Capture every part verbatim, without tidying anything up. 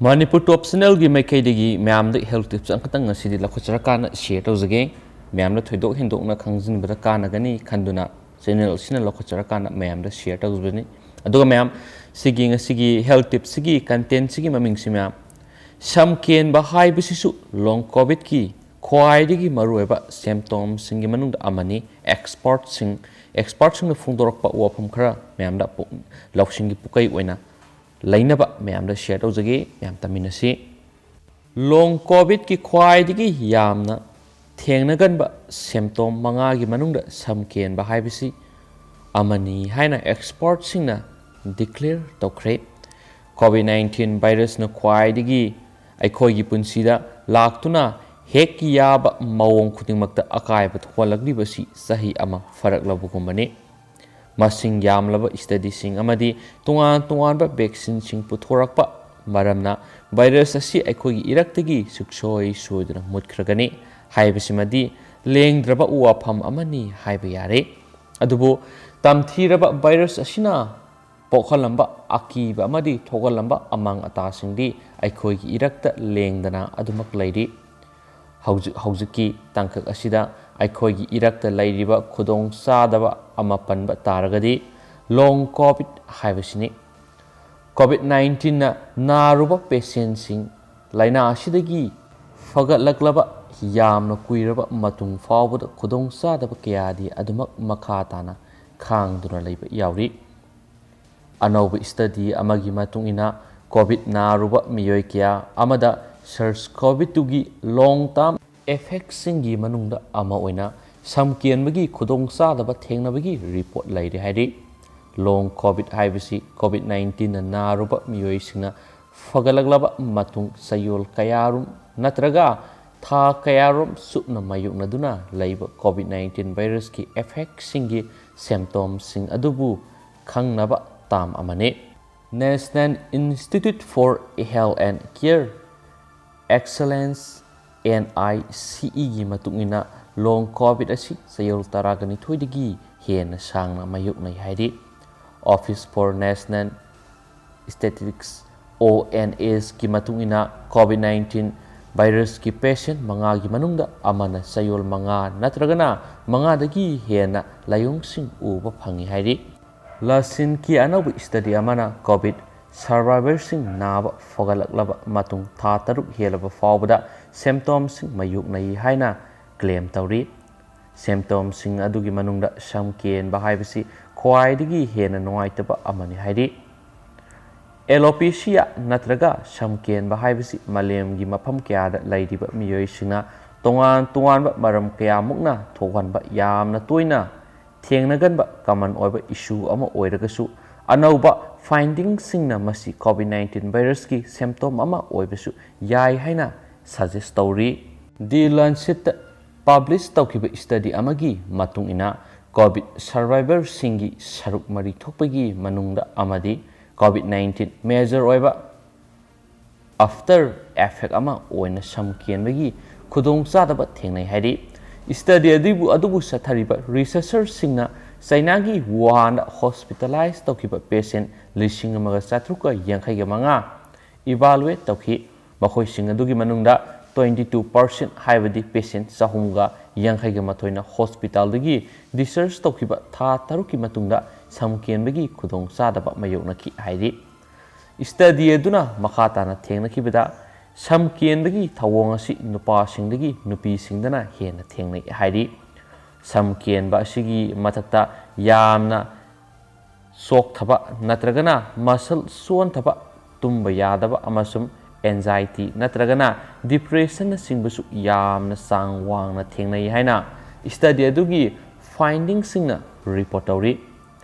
ꯃꯅꯤꯄꯨꯔ ꯇꯣꯞ ꯆꯦꯅꯦꯜꯒꯤ ꯃꯥꯏꯀꯩꯗꯒꯤ ꯃꯌꯥꯝꯗ health tips ꯑꯃꯈꯛꯇꯪ ꯉꯁꯤꯗꯤ ꯂꯧꯈꯠꯆꯔꯀꯥꯟꯗ ꯁꯤꯌꯔ ꯇꯧꯖꯒꯦ꯫ ꯃꯌꯥꯝꯗ ꯊꯣꯏꯗꯣꯛ ꯍꯦꯟꯗꯣꯛꯅ ꯈꯪꯖꯤꯟꯕꯗ ꯀꯥꯟꯅꯒꯅꯤ ꯈꯟꯗꯨꯅ ꯆꯦꯅꯦꯜ ꯑꯁꯤꯅ ꯂꯧꯈꯠꯆꯔꯀꯥꯟꯗ ꯃꯌꯥꯝꯗ ꯁꯤꯌꯔ ꯇꯧꯖꯕꯅꯤ꯫ ꯑꯗꯨꯒ ꯃꯌꯥꯝ, ꯁꯤꯒꯤ ꯉꯁꯤꯒꯤ ꯍꯦꯜꯊ ꯇꯤꯞꯁꯤꯒꯤ ꯀꯟꯇꯦꯟꯁꯤꯒꯤ ꯃꯃꯤꯡꯁꯤ ꯃꯌꯥꯝ, ꯁꯝ ꯀꯦꯟꯕ ꯍꯥꯏꯕꯁꯤꯁꯨ ꯂꯣꯡ ꯀꯣꯚꯤꯗꯀꯤ ꯈ꯭ꯋꯥꯏꯗꯒꯤ ꯃꯔꯨꯑꯣꯏꯕ ꯁꯦꯝꯇꯣꯝꯁꯤꯡꯒꯤ ꯃꯅꯨꯡꯗ ꯑꯃꯅꯤ꯫ ꯑꯦꯛꯁꯄꯔꯠꯁꯤꯡ ꯑꯦꯛꯁꯄꯔꯠꯁꯤꯡꯅ ꯐꯣꯡꯗꯣꯔꯛꯄ ꯋꯥꯐꯝ ꯈꯔ ꯃꯌꯥꯝꯗ ꯄꯨꯛ-, ꯂꯧꯁꯤꯡꯒꯤ ꯄꯨꯀꯩ ꯑꯣꯏꯅ ꯂꯩꯅꯕ ꯃꯌꯥꯝꯗ ꯁꯤꯌꯔ ꯇꯧꯖꯒꯦ꯫ ꯃꯌꯥꯝ ꯇꯥꯃꯤꯟꯅꯁꯤ꯫ ꯂꯣꯡ ꯀꯣꯚꯤꯗꯀꯤ ꯈ꯭ꯋꯥꯏꯗꯒꯤ ꯌꯥꯝꯅ ꯊꯦꯡꯅꯒꯟꯕ ꯁꯦꯝꯇꯣꯝ ꯃꯉꯥꯒꯤ ꯃꯅꯨꯡꯗ ꯁꯝ ꯀꯦꯟꯕ ꯍꯥꯏꯕꯁꯤ ꯑꯃꯅꯤ ꯍꯥꯏꯅ ꯑꯦꯛꯁꯄꯔꯠꯁꯤꯡꯅ ꯗꯤꯀ꯭ꯂꯦꯌꯔ ꯇꯧꯈ꯭ꯔꯦ꯫ ꯀꯣꯚꯤꯗ ꯅꯥꯏꯟꯇꯤꯟ ꯚꯥꯏꯔꯁꯅ ꯈ꯭ꯋꯥꯏꯗꯒꯤ ꯑꯩꯈꯣꯏꯒꯤ ꯄꯨꯟꯁꯤꯗ ꯂꯥꯛꯇꯨꯅ ꯍꯦꯛ ꯌꯥꯕ ꯃꯑꯣꯡ ꯈꯨꯗꯤꯡꯃꯛꯇ ꯑꯀꯥꯏꯕ ꯊꯣꯛꯍꯜꯂꯛꯂꯤꯕꯁꯤ ꯆꯍꯤ ꯑꯃ ꯐꯔꯛꯂꯕꯒꯨꯝꯕꯅꯤ꯫ ꯃꯁꯤꯡ ꯌꯥꯝꯂꯕ ꯁ꯭ꯇꯗꯤꯁꯤꯡ ꯑꯃꯗꯤ ꯇꯣꯉꯥꯟ ꯇꯣꯉꯥꯟꯕ ꯚꯦꯛꯁꯤꯟꯁꯤꯡ ꯄꯨꯊꯣꯔꯛꯄ ꯃꯔꯝꯅ ꯚꯥꯏꯔꯁ ꯑꯁꯤ ꯑꯩꯈꯣꯏꯒꯤ ꯏꯔꯛꯇꯒꯤ ꯁꯨꯛꯁꯣꯏ ꯁꯣꯏꯗꯅ ꯃꯨꯠꯈ꯭ꯔꯒꯅꯤ ꯍꯥꯏꯕꯁꯤꯃꯗꯤ ꯂꯦꯡꯗ꯭ꯔꯕ ꯋꯥꯐꯝ ꯑꯃꯅꯤ ꯍꯥꯏꯕ ꯌꯥꯔꯦ꯫ ꯑꯗꯨꯕꯨ ꯇꯝꯊꯤꯔꯕ ꯚꯥꯏꯔꯁ ꯑꯁꯤꯅ ꯄꯣꯛꯍꯜꯂꯝꯕ ꯑꯀꯤꯕ ꯑꯃꯗꯤ ꯊꯣꯛꯍꯜꯂꯝꯕ ꯑꯃꯥꯡ ꯑꯇꯥꯁꯤꯡꯗꯤ ꯑꯩꯈꯣꯏꯒꯤ ꯏꯔꯛꯇ ꯂꯦꯡꯗꯅ ꯑꯗꯨꯃꯛ ꯂꯩꯔꯤ꯫ ꯍꯧꯖꯤꯛ ꯍꯧꯖꯤꯛꯀꯤ ꯇꯥꯡꯀꯛ ꯑꯁꯤꯗ ꯑꯩꯈꯣꯏꯒꯤ ꯏꯔꯛꯇ ꯂꯩꯔꯤꯕ ꯈꯨꯗꯣꯡ ꯆꯥꯗꯕ ꯑꯃ ꯄꯟꯕ ꯇꯥꯔꯒꯗꯤ ꯂꯣꯡ ꯀꯣꯚꯤꯗ ꯍꯥꯏꯕꯁꯤꯅꯤ꯫ ꯀꯣꯚꯤꯗ ꯅꯥꯏꯟꯇꯤꯟꯅ ꯅꯥꯔꯨꯕ ꯄꯦꯁꯦꯟꯁꯤꯡ ꯂꯥꯏꯅꯥ ꯑꯁꯤꯗꯒꯤ ꯐꯒꯠꯂꯛꯂꯕ ꯌꯥꯝꯅ ꯀꯨꯏꯔꯕ ꯃꯇꯨꯡ ꯐꯥꯎꯕꯗ ꯈꯨꯗꯣꯡ ꯆꯥꯗꯕ ꯀꯌꯥꯗꯤ ꯑꯗꯨꯃꯛ ꯃꯈꯥ ꯇꯥꯅ ꯈꯥꯡꯗꯨꯅ ꯂꯩꯕ ꯌꯥꯎꯔꯤ꯫ ꯑꯅꯧꯕ ꯁ꯭ꯇꯗꯤ ꯑꯃꯒꯤ ꯃꯇꯨꯡ ꯏꯟꯅ ꯀꯣꯚꯤꯗ ꯅꯥꯔꯨꯕ ꯃꯤꯑꯣꯏ ꯀꯌꯥ ꯑꯃꯗ ꯁꯔꯁ ꯀꯣꯚꯤꯗ ꯇꯨꯒꯤ ꯂꯣꯡ ꯇꯥꯔꯝ ꯏꯐꯦꯛꯁꯤꯡꯒꯤ ꯃꯅꯨꯡꯗ ꯑꯃ ꯑꯣꯏꯅ ꯁꯝ ꯀꯦꯟꯕꯒꯤ ꯈꯨꯗꯣꯡꯆꯥꯗꯕ ꯊꯦꯡꯅꯕꯒꯤ ꯔꯤꯄꯣꯔꯠ ꯂꯩꯔꯦ ꯍꯥꯏꯔꯤ꯫ ꯂꯣꯡ ꯀꯣꯚꯤꯗ ꯍꯥꯏꯕꯁꯤ ꯀꯣꯚꯤꯗ ꯅꯥꯏꯟꯇꯤꯟꯅ ꯅꯥꯔꯨꯕ ꯃꯤꯑꯣꯏꯁꯤꯡꯅ ꯐꯒꯠꯂꯛꯂꯕ ꯃꯇꯨꯡ ꯆꯌꯣꯜ ꯀꯌꯥꯔꯨꯝ ꯅꯠꯇ꯭ꯔꯒ ꯊꯥ ꯀꯌꯥꯔꯨꯝ ꯆꯨꯞꯅ ꯃꯥꯌꯣꯛꯅꯗꯨꯅ ꯂꯩꯕ ꯀꯣꯚꯤꯗ ꯅꯥꯏꯟꯇꯤꯟ ꯚꯥꯏꯔꯁꯀꯤ ꯏꯐꯦꯛꯁꯤꯡꯒꯤ ꯁꯦꯝꯇꯣꯝꯁꯤꯡ ꯑꯗꯨꯕꯨ ꯈꯪꯅꯕ ꯇꯥꯝ ꯑꯃꯅꯤ꯫ National Institute for Health and Care Excellence, N I C ꯏꯒꯤ ꯃꯇꯨꯡ ꯏꯟꯅ ꯂꯣꯡ ꯀꯣꯚꯤꯗ ꯑꯁꯤ ꯆꯌꯣꯜ ꯇꯔꯥꯒ ꯅꯤꯊꯣꯏꯗꯒꯤ ꯍꯦꯟꯅ ꯁꯥꯡꯅ ꯃꯥꯌꯣꯛꯅꯩ ꯍꯥꯏꯔꯤ꯫ Office for National Statistics ꯑꯣ ꯑꯦꯟ ꯑꯦꯁꯀꯤ ꯃꯇꯨꯡ ꯏꯟꯅ COVID nineteen virusꯀꯤ patient ꯃꯉꯥꯒꯤ ꯃꯅꯨꯡꯗ ꯑꯃꯅ ꯆꯌꯣꯜ ꯃꯉꯥ ꯅꯠꯇ꯭ꯔꯒꯅ ꯃꯉꯥꯗꯒꯤ ꯍꯦꯟꯅ ꯂꯥꯏꯑꯣꯡꯁꯤꯡ ꯎꯕ ꯐꯪꯏ ꯍꯥꯏꯔꯤ꯫ ꯂꯁꯤꯟꯒꯤ ꯑꯅꯧꯕ study ꯑꯃꯅ COVID survivorꯁꯤꯡ ꯅꯥꯕ ꯐꯒꯠꯂꯛꯂꯕ ꯃꯇꯨꯡ ꯊꯥ ꯇꯔꯨꯛ ꯍꯦꯜꯂꯕ ꯐꯥꯎꯕꯗ symptomꯁꯤꯡ ꯃꯥꯌꯣꯛꯅꯩ ꯍꯥꯏꯅ claim ꯇꯧꯔꯤ꯫ Symptomꯁꯤꯡ ꯑꯗꯨꯒꯤ ꯃꯅꯨꯡꯗ ꯁꯝ ꯀꯦꯟꯕ ꯍꯥꯏꯕꯁꯤ ꯈ꯭ꯋꯥꯏꯗꯒꯤ ꯍꯦꯟꯅ ꯅꯨꯡꯉꯥꯏꯇꯕ ꯑꯃꯅꯤ ꯍꯥꯏꯔꯤ꯫ Alopecia ꯅꯠꯇ꯭ꯔꯒ ꯁꯝ ꯀꯦꯟꯕ ꯍꯥꯏꯕꯁꯤ ꯃꯥꯂꯦꯝꯒꯤ ꯃꯐꯝ ꯀꯌꯥꯗ ꯂꯩꯔꯤꯕ ꯃꯤꯑꯣꯏꯁꯤꯡꯅ ꯇꯣꯉꯥꯟ ꯇꯣꯉꯥꯟꯕ ꯃꯔꯝ ꯀꯌꯥꯃꯨꯛꯅ ꯊꯣꯛꯍꯟꯕ ꯌꯥꯝꯅ ꯇꯣꯏꯅ ꯊꯦꯡꯅꯒꯟꯕ common ꯑꯣꯏꯕ issue ꯑꯃ ꯑꯣꯏꯔꯒꯁꯨ, ꯑꯅꯧꯕ findingꯁꯤꯡꯅ ꯃꯁꯤ COVID nineteen virusꯀꯤ symptom ꯑꯃ ꯑꯣꯏꯕꯁꯨ ꯌꯥꯏ ꯍꯥꯏꯅ suggest ꯇꯧꯔꯤ꯫ The Lancetꯇ publish ꯇꯧꯈꯤꯕ study ꯑꯃꯒꯤ ꯃꯇꯨꯡ ꯏꯟꯅ, COVID survivorꯁꯤꯡꯒꯤ ꯁꯔꯨꯛ ꯃꯔꯤ ꯊꯣꯛꯄꯒꯤ ꯃꯅꯨꯡꯗ ꯑꯃꯗꯤ COVID nineteen major ꯑꯣꯏꯕ after effect ꯑꯃ ꯑꯣꯏꯅ ꯁꯝ ꯀꯦꯟꯕꯒꯤ ꯈꯨꯗꯣꯡꯆꯥꯗꯕ ꯊꯦꯡꯅꯩ ꯍꯥꯏꯔꯤ꯫ Study ꯑꯗꯨꯕꯨ, ꯑꯗꯨꯕꯨ ꯆꯠꯊꯔꯤꯕ researcherꯁꯤꯡꯅ ꯆꯩꯅꯥꯒꯤ ꯋꯨꯍꯥꯟꯗ hospitalize ꯇꯧꯈꯤꯕ patient ꯂꯤꯁꯤꯡ ꯑꯃꯒ ꯆꯥꯇ꯭ꯔꯨꯛꯀ ꯌꯥꯡꯈꯩꯒ ꯃꯉꯥ evaluate ꯇꯧꯈꯤ꯫ ꯃꯈꯣꯏꯁꯤꯡ ꯑꯗꯨꯒꯤ ꯃꯅꯨꯡꯗ twenty two percent, ꯍꯥꯏꯕꯗꯤ patient ꯆꯍꯨꯝꯒ ꯌꯥꯡꯈꯩꯒ ꯃꯥꯊꯣꯏꯅ hospitalꯗꯒꯤ discharge ꯇꯧꯈꯤꯕ ꯊꯥ ꯇꯔꯨꯛꯀꯤ ꯃꯇꯨꯡꯗ ꯁꯝ ꯀꯦꯟꯕꯒꯤ ꯈꯨꯗꯣꯡꯆꯥꯗꯕ ꯃꯥꯌꯣꯛꯅꯈꯤ ꯍꯥꯏꯔꯤ꯫ Study ꯑꯗꯨꯅ ꯃꯈꯥ ꯇꯥꯅ ꯊꯦꯡꯅꯈꯤꯕꯗ, ꯁꯝ ꯀꯦꯟꯕꯒꯤ ꯊꯧꯑꯣꯡ ꯑꯁꯤ ꯅꯨꯄꯥꯁꯤꯡꯗꯒꯤ ꯅꯨꯄꯤꯁꯤꯡꯗꯅ ꯍꯦꯟꯅ ꯊꯦꯡꯅꯩ ꯍꯥꯏꯔꯤ꯫ ꯁꯝ ꯀꯦꯟꯕ ꯑꯁꯤꯒꯤ ꯃꯊꯛꯇ ꯌꯥꯝꯅ ꯆꯣꯛꯊꯕ ꯅꯠꯇ꯭ꯔꯒꯅ muscle ꯁꯣꯟꯊꯕ, ꯇꯨꯝꯕ ꯌꯥꯗꯕ ꯑꯃꯁꯨꯡ anxiety ꯅꯠꯇ꯭ꯔꯒꯅ depressionꯅꯆꯤꯡꯕꯁꯨ ꯌꯥꯝꯅ ꯆꯥꯡ ꯋꯥꯡꯅ ꯊꯦꯡꯅꯩ ꯍꯥꯏꯅ study ꯑꯗꯨꯒꯤ findingꯁꯤꯡꯅ report ꯇꯧꯔꯤ꯫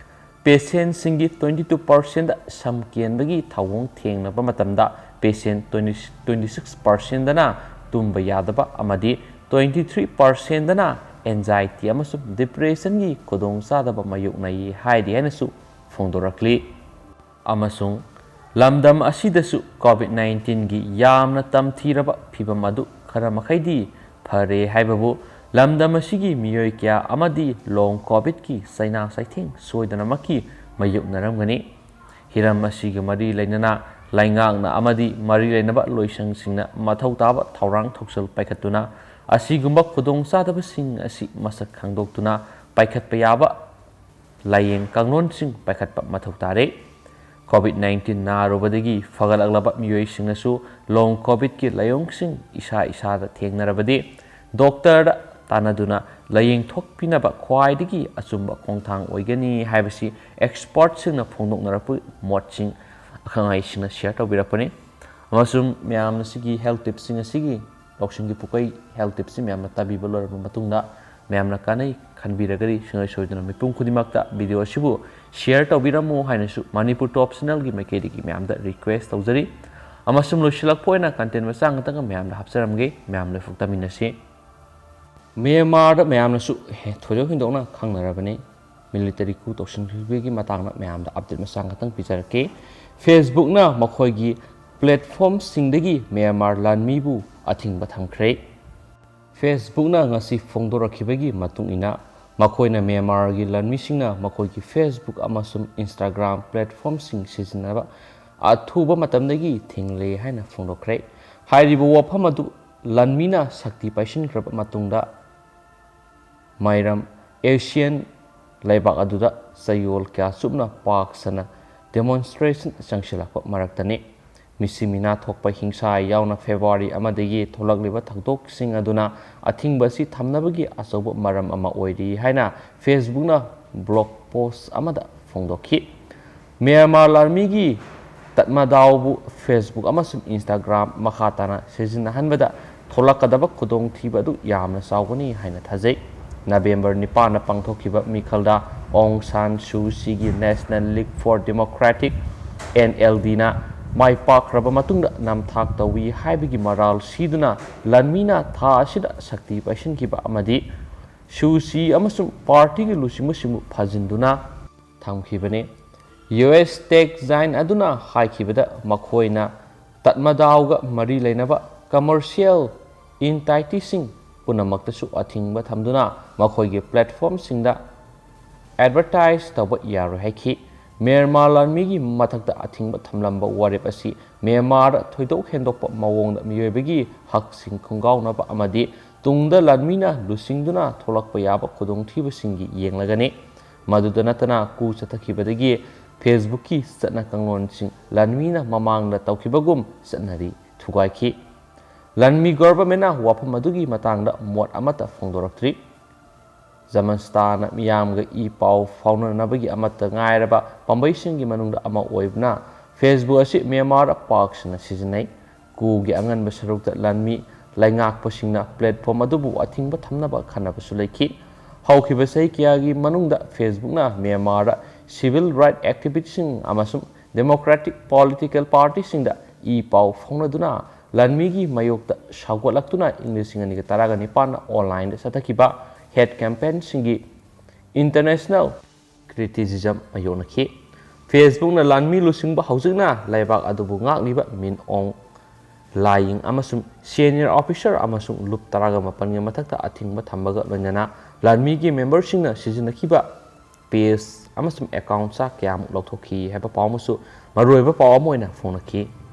Patientꯁꯤꯡꯒꯤ twenty two percentꯗ ꯁꯝ ꯀꯦꯟꯕꯒꯤ ꯊꯧꯑꯣꯡ ꯊꯦꯡꯅꯕ ꯃꯇꯝꯗ, patient twenty, twenty six percentꯗꯅ ꯇꯨꯝꯕ ꯌꯥꯗꯕ ꯑꯃꯗꯤ twenty three percentꯗꯅ anxiety ꯑꯃꯁꯨꯡ depressionꯒꯤ ꯈꯨꯗꯣꯡꯆꯥꯗꯕ ꯃꯥꯌꯣꯛꯅꯩ ꯍꯥꯏꯔꯤ ꯍꯥꯏꯅꯁꯨ ꯐꯣꯡꯗꯣꯔꯛꯂꯤ꯫ ꯑꯃꯁꯨꯡ ꯂꯝꯗꯝ ꯑꯁꯤꯗꯁꯨ COVID nineteenꯒꯤ ꯌꯥꯝꯅ ꯇꯝꯊꯤꯔꯕ ꯐꯤꯚꯝ ꯑꯗꯨ ꯈꯔ ꯃꯈꯩꯗꯤ ꯐꯔꯦ ꯍꯥꯏꯕꯕꯨ, ꯂꯝꯗꯝ ꯑꯁꯤꯒꯤ ꯃꯤꯑꯣꯏ ꯀꯌꯥ ꯑꯃꯗꯤ long COVIDꯀꯤ ꯆꯩꯅꯥ ꯆꯩꯊꯦꯡ ꯁꯣꯏꯗꯅꯃꯛꯀꯤ ꯃꯥꯌꯣꯛꯅꯔꯝꯒꯅꯤ꯫ ꯍꯤꯔꯝ ꯑꯁꯤꯒ ꯃꯔꯤ ꯂꯩꯅꯅ ꯂꯩꯉꯥꯛꯅ ꯑꯃꯗꯤ ꯃꯔꯤ ꯂꯩꯅꯕ ꯂꯣꯏꯁꯪꯁꯤꯡꯅ ꯃꯊꯧ ꯇꯥꯕ ꯊꯧꯔꯥꯡ ꯊꯧꯁꯤꯜ ꯄꯥꯏꯈꯠꯇꯨꯅ ꯑꯁꯤꯒꯨꯝꯕ ꯈꯨꯗꯣꯡꯆꯥꯗꯕꯁꯤꯡ ꯑꯁꯤ ꯃꯁꯛ ꯈꯪꯗꯣꯛꯇꯨꯅ ꯄꯥꯏꯈꯠꯄ ꯌꯥꯕ ꯂꯥꯏꯌꯦꯡ ꯀꯥꯡꯂꯣꯟꯁꯤꯡ ꯄꯥꯏꯈꯠꯄ ꯃꯊꯧ ꯇꯥꯔꯦ꯫ COVID nineteen ꯅꯥꯔꯨꯕꯗꯒꯤ ꯐꯒꯠꯂꯛꯂꯕ ꯃꯤꯑꯣꯏꯁꯤꯡꯅꯁꯨ long COVIDꯀꯤ ꯂꯥꯏꯑꯣꯡꯁꯤꯡ ꯏꯁꯥ ꯏꯁꯥꯗ ꯊꯦꯡꯅꯔꯕꯗꯤ ꯗꯣꯛꯇꯔꯗ ꯇꯥꯟꯅꯗꯨꯅ ꯂꯥꯏꯌꯦꯡ ꯊꯣꯛꯄꯤꯅꯕ ꯈ꯭ꯋꯥꯏꯗꯒꯤ ꯑꯆꯨꯝꯕ ꯈꯣꯡꯊꯥꯡ ꯑꯣꯏꯒꯅꯤ ꯍꯥꯏꯕꯁꯤ expertꯁꯤꯡꯅ ꯐꯣꯡꯗꯣꯛꯅꯔꯛꯄ ꯃꯣꯠꯁꯤꯡ ꯑꯈꯪ ꯑꯍꯩꯁꯤꯡꯅ share ꯇꯧꯕꯤꯔꯛꯄꯅꯤ꯫ ꯑꯃꯁꯨꯡ ꯃꯌꯥꯝꯅ ꯁꯤꯒꯤ health tipsꯁꯤꯡ ꯑꯁꯤꯒꯤ ꯂꯧꯁꯤꯡꯒꯤ ꯄꯨꯀꯩ health tipsꯁꯤ ꯃꯌꯥꯝꯅ ꯇꯥꯕꯤꯕ ꯂꯣꯏꯔꯕ ꯃꯇꯨꯡꯗ ꯃꯌꯥꯝꯅ ꯀꯥꯟꯅꯩ ꯈꯟꯕꯤꯔꯒꯗꯤ ꯁꯨꯡꯁꯣꯏ ꯁꯣꯏꯗꯅ ꯃꯤꯄꯨꯝ ꯈꯨꯗꯤꯡꯃꯛꯇ video ꯑꯁꯤꯕꯨ share ꯇꯧꯕꯤꯔꯝꯃꯨ ꯍꯥꯏꯅꯁꯨ ꯃꯅꯤꯄꯨꯔ Top Channelꯒꯤ ꯃꯥꯏꯀꯩꯗꯒꯤ ꯃꯌꯥꯝꯗ request ꯇꯧꯖꯔꯤ꯫ ꯑꯃꯁꯨꯡ ꯂꯣꯏꯁꯤꯜꯂꯛꯄ ꯑꯣꯏꯅ content ꯃꯆꯥ ꯉꯥꯛꯇꯪ ꯃꯌꯥꯝꯗ ꯍꯥꯞꯆꯔꯝꯒꯦ, ꯃꯌꯥꯝ ꯂꯣꯏꯐꯥꯎ ꯇꯥꯃꯤꯟꯅꯁꯤ꯫ ꯃ꯭ꯌꯥꯟꯃꯥꯔꯗ ꯃꯌꯥꯝꯅꯁꯨ ꯍꯦ-, ꯊꯣꯏꯗꯣꯛ ꯍꯦꯟꯗꯣꯛꯅ ꯈꯪꯅꯔꯕꯅꯤ꯫ Military coup ꯇꯧꯁꯤꯟꯈꯤꯕꯒꯤ ꯃꯇꯥꯡꯗ ꯃꯌꯥꯝꯗ update ꯃꯆꯥ ꯉꯥꯛꯇꯪ ꯄꯤꯖꯔꯛꯀꯦ꯫ Facebookꯅ ꯃꯈꯣꯏꯒꯤ platformꯁꯤꯡꯗꯒꯤ ꯃ꯭ꯌꯥꯟꯃꯥꯔ ꯂꯥꯟꯃꯤꯕꯨ ꯑꯊꯤꯡꯕ ꯊꯝꯈ꯭ꯔꯦ꯫ Facebookꯅ ꯉꯁꯤ ꯐꯣꯡꯗꯣꯔꯛꯈꯤꯕꯒꯤ ꯃꯇꯨꯡ ꯏꯟꯅ, ꯃꯈꯣꯏꯅ ꯃ꯭ꯌꯥꯟꯃꯥꯔꯒꯤ ꯂꯥꯟꯃꯤꯁꯤꯡꯅ ꯃꯈꯣꯏꯒꯤ Facebook ꯑꯃꯁꯨꯡ Instagram platformꯁꯤꯡ ꯁꯤꯖꯤꯟꯅꯕ ꯑꯊꯨꯕ ꯃꯇꯝꯗꯒꯤ ꯊꯤꯡꯂꯦ ꯍꯥꯏꯅ ꯐꯣꯡꯗꯣꯛꯈ꯭ꯔꯦ꯫ ꯍꯥꯏꯔꯤꯕ ꯋꯥꯐꯝ ꯑꯗꯨ ꯂꯥꯟꯃꯤꯅ ꯁꯛꯇꯤ ꯄꯥꯏꯁꯤꯟꯈ꯭ꯔꯕ ꯃꯇꯨꯡꯗ ꯃꯥꯏꯔꯝ ꯑꯦꯁꯤꯌꯥꯟ ꯂꯩꯕꯥꯛ ꯑꯗꯨꯗ ꯆꯌꯣꯜ ꯀꯌꯥ ꯆꯨꯞꯅ ꯄꯥꯛ ꯁꯟꯅ demonstration ꯆꯪꯁꯤꯜꯂꯛꯄ ꯃꯔꯛꯇꯅꯤ꯫ ꯃꯤꯁꯤ ꯃꯤꯅꯥ ꯊꯣꯛꯄ ꯍꯤꯡꯁꯥ ꯌꯥꯎꯅ February ꯑꯃꯗꯒꯤ ꯊꯣꯛꯂꯛꯂꯤꯕ ꯊꯧꯗꯣꯛꯁꯤꯡ ꯑꯗꯨꯅ ꯑꯊꯤꯡꯕ ꯑꯁꯤ ꯊꯝꯅꯕꯒꯤ ꯑꯆꯧꯕ ꯃꯔꯝ ꯑꯃ ꯑꯣꯏꯔꯤ ꯍꯥꯏꯅ Facebookꯅ blog post ꯑꯃꯗ ꯐꯣꯡꯗꯣꯛꯈꯤ꯫ ꯃ꯭ꯌꯥꯟꯃꯥꯔ ꯂꯥꯟꯃꯤꯒꯤ ꯇꯠꯃꯗꯥꯎꯕꯨ Facebook ꯑꯃꯁꯨꯡ Instagram ꯃꯈꯥ ꯇꯥꯅ ꯁꯤꯖꯤꯟꯅꯍꯟꯕꯗ ꯊꯣꯛꯂꯛꯀꯗꯕ ꯈꯨꯗꯣꯡꯊꯤꯕ ꯑꯗꯨ ꯌꯥꯝꯅ ꯆꯥꯎꯒꯅꯤ ꯍꯥꯏꯅ ꯊꯥꯖꯩ꯫ November ꯅꯤꯄꯥꯟꯗ ꯄꯥꯡꯊꯣꯛꯈꯤꯕ ꯃꯤꯈꯜꯗ ꯑꯣꯡ ꯁꯥꯟ ꯁꯨ ꯆꯤꯒꯤ National League for Democratic, NLDꯅ ꯃꯥꯏ ꯄꯥꯛꯈ꯭ꯔꯕ ꯃꯇꯨꯡꯗ ꯅꯝꯊꯥꯛ ꯇꯧꯏ ꯍꯥꯏꯕꯒꯤ ꯃꯔꯥꯜ ꯁꯤꯗꯨꯅ ꯂꯥꯟꯃꯤꯅ ꯊꯥ ꯑꯁꯤꯗ ꯁꯛꯇꯤ ꯄꯥꯏꯁꯤꯟꯈꯤꯕ ꯑꯃꯗꯤ ꯁꯨ ꯆꯤ ꯑꯃꯁꯨꯡ partyꯒꯤ ꯂꯨꯆꯤꯡꯕꯁꯤꯡꯕꯨ ꯐꯥꯖꯤꯟꯗꯨꯅ ꯊꯝꯈꯤꯕꯅꯤ꯫ US tech giant ꯑꯗꯨꯅ ꯍꯥꯏꯈꯤꯕꯗ ꯃꯈꯣꯏꯅ ꯇꯠꯃꯗꯥꯎꯒ ꯃꯔꯤ ꯂꯩꯅꯕ commercial entityꯁꯤꯡ ꯄꯨꯝꯅꯃꯛꯇꯁꯨ ꯑꯊꯤꯡꯕ ꯊꯝꯗꯨꯅ ꯃꯈꯣꯏꯒꯤ platformꯁꯤꯡꯗ advertise ꯇꯧꯕ ꯌꯥꯔꯣꯏ ꯍꯥꯏꯈꯤ꯫ ꯃ꯭ꯌꯥꯟꯃꯥꯔ ꯂꯥꯟꯃꯤꯒꯤ ꯃꯊꯛꯇ ꯑꯊꯤꯡꯕ ꯊꯝꯂꯝꯕ ꯋꯥꯔꯦꯞ ꯑꯁꯤ ꯃ꯭ꯌꯥꯟꯃꯥꯔꯗ ꯊꯣꯏꯗꯣꯛ ꯍꯦꯟꯗꯣꯛꯄ ꯃꯑꯣꯡꯗ ꯃꯤꯑꯣꯏꯕꯒꯤ ꯍꯛꯁꯤꯡ ꯈꯣꯡꯒꯥꯎꯅꯕ ꯑꯃꯗꯤ ꯇꯨꯡꯗ ꯂꯥꯟꯃꯤꯅ ꯂꯨꯆꯤꯡꯗꯨꯅ ꯊꯣꯛꯂꯛꯄ ꯌꯥꯕ ꯈꯨꯗꯣꯡꯊꯤꯕꯁꯤꯡꯒꯤ ꯌꯦꯡꯂꯒꯅꯤ꯫ ꯃꯗꯨꯗ ꯅꯠꯇꯅ ꯀꯨ ꯆꯠꯊꯈꯤꯕꯗꯒꯤ Facebookꯀꯤ ꯆꯠꯅ ꯀꯥꯡꯂꯣꯟꯁꯤꯡ ꯂꯥꯟꯃꯤꯅ ꯃꯃꯥꯡꯗ ꯇꯧꯈꯤꯕꯒꯨꯝ ꯆꯠꯅꯔꯤ ꯊꯨꯒꯥꯏꯈꯤ꯫ ꯂꯥꯟꯃꯤ ꯒꯣꯚꯔꯟꯃꯦꯟꯅ ꯋꯥꯐꯝ ꯑꯗꯨꯒꯤ ꯃꯇꯥꯡꯗ ꯃꯣꯠ ꯑꯃꯠꯇ ꯐꯣꯡꯗꯣꯔꯛꯇ꯭ꯔꯤ꯫ ꯖꯃꯟꯁꯇꯥꯅ ꯃꯤꯌꯥꯝꯒ ꯏ ꯄꯥꯎ ꯐꯥꯎꯅꯅꯕꯒꯤ ꯑꯃꯠꯇ ꯉꯥꯏꯔꯕ ꯄꯥꯝꯕꯩꯁꯤꯡꯒꯤ ꯃꯅꯨꯡꯗ ꯑꯃ ꯑꯣꯏꯕꯅ Facebook ꯑꯁꯤ ꯃ꯭ꯌꯥꯟꯃꯥꯔꯗ ꯄꯥꯛ ꯁꯟꯅ ꯁꯤꯖꯤꯟꯅꯩ꯫ ꯀꯨꯒꯤ ꯑꯉꯟꯕ ꯁꯔꯨꯛꯇ ꯂꯥꯟꯃꯤ ꯂꯩꯉꯥꯛꯄꯁꯤꯡꯅ platform ꯑꯗꯨꯕꯨ ꯑꯊꯤꯡꯕ ꯊꯝꯅꯕ ꯈꯟꯅꯕꯁꯨ ꯂꯩꯈꯤ꯫ ꯍꯧꯈꯤꯕ ꯆꯍꯤ ꯀꯌꯥꯒꯤ ꯃꯅꯨꯡꯗ Facebookꯅ ꯃ꯭ꯌꯥꯟꯃꯥꯔꯗ civil right activistꯁꯤꯡ ꯑꯃꯁꯨꯡ democratic political partyꯁꯤꯡꯗ ꯏ ꯄꯥꯎ ꯐꯥꯎꯅꯗꯨꯅ ꯂꯥꯟꯃꯤꯒꯤ ꯃꯥꯌꯣꯛꯇ ꯁꯧꯒꯠꯂꯛꯇꯨꯅ ꯏꯪ ꯂꯤꯁꯤꯡ ꯑꯅꯤꯒ ꯇꯔꯥꯒ ꯅꯤꯄꯥꯟꯗ onlineꯗ ꯆꯠꯊꯈꯤꯕ hate campaignꯁꯤꯡꯒꯤ international criticism ꯃꯥꯌꯣꯛꯅꯈꯤ꯫ Facebookꯅ ꯂꯥꯟꯃꯤ ꯂꯨꯆꯤꯡꯕ ꯍꯧꯖꯤꯛꯅ ꯂꯩꯕꯥꯛ ꯑꯗꯨꯕꯨ ꯉꯥꯛꯂꯤꯕ Min Aung Hlaing ꯑꯃꯁꯨꯡ senior officer ꯑꯃꯁꯨꯡ ꯂꯨꯞ ꯇꯔꯥꯒ ꯃꯥꯄꯟꯒꯤ ꯃꯊꯛꯇ ꯑꯊꯤꯡꯕ ꯊꯝꯕꯒ ꯂꯣꯏꯅꯅ ꯂꯥꯟꯃꯤꯒꯤ memberꯁꯤꯡꯅ ꯁꯤꯖꯤꯟꯅꯈꯤꯕ page ꯑꯃꯁꯨꯡ account ꯆꯥ ꯀꯌꯥꯃꯨꯛ ꯂꯧꯊꯣꯛꯈꯤ ꯍꯥꯏꯕ ꯄꯥꯎ ꯑꯃꯁꯨ ꯃꯔꯨꯑꯣꯏꯕ ꯄꯥꯎ ꯑꯃ ꯑꯣꯏꯅ ꯐꯣꯡꯂꯛꯈꯤ꯫